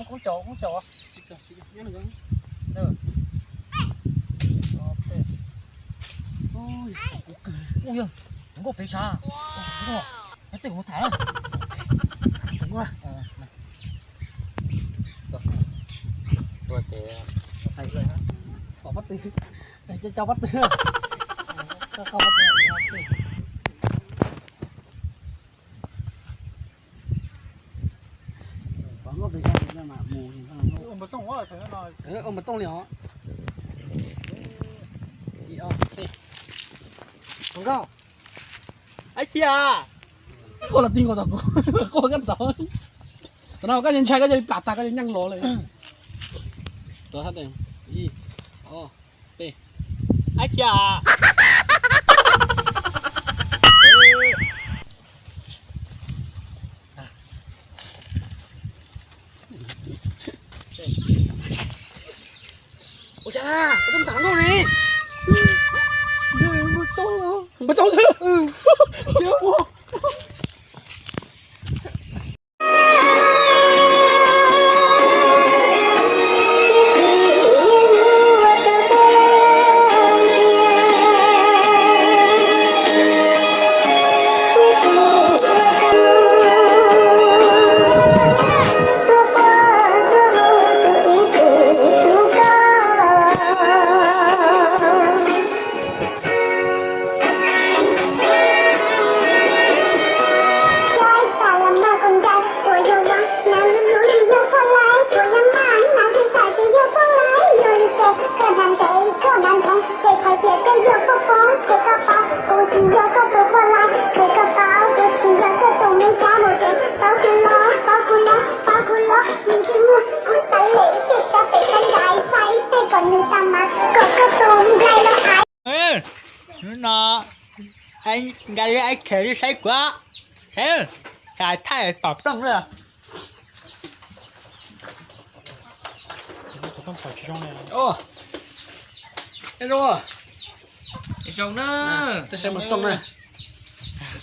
Koob caum, koob caum. Ua yog nkauj pem sav. Nyob tej kuv mus tham na. Pom pob tw, cov pob tw. Ua npawg Tooj li os. Nkauj, koj los tij nkaus tom kuv, koj kab tod. Tam no koj ntshai koj cia li plam tag koj cia li nyeej los lawm. Ib, ob, peb. Ab, cia. Ua cas na, koj twb mus tham nkauj ne. Npawg Tooj, npawg Tooj xwb. No, nka li ab khe li saib kuv, saib, thaij pom plooj lawm. Zoo na, saib npawg Tooj na,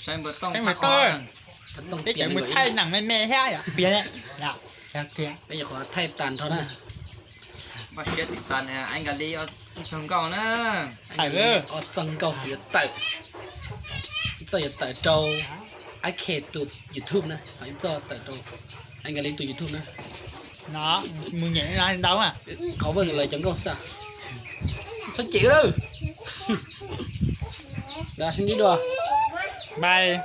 saib npawg Tooj, peb cov mus thaij neeg me me thiab yom, piav, peb nyuam qhuav thaij tas nrho na. Npaj siab tiv tas nka li ib txog nkauj na. Ib txog nkauj yuav tawm, ib txoj yuav tawm rau Ab Khe tus YouTube na, ho ib txoj tawm rau Ab Nka Li tus YouTube na. No, mus nyem ntau na. Qhov vaj lawv cov nkauj xwb. Txhob cem lawm. Dua. Bye.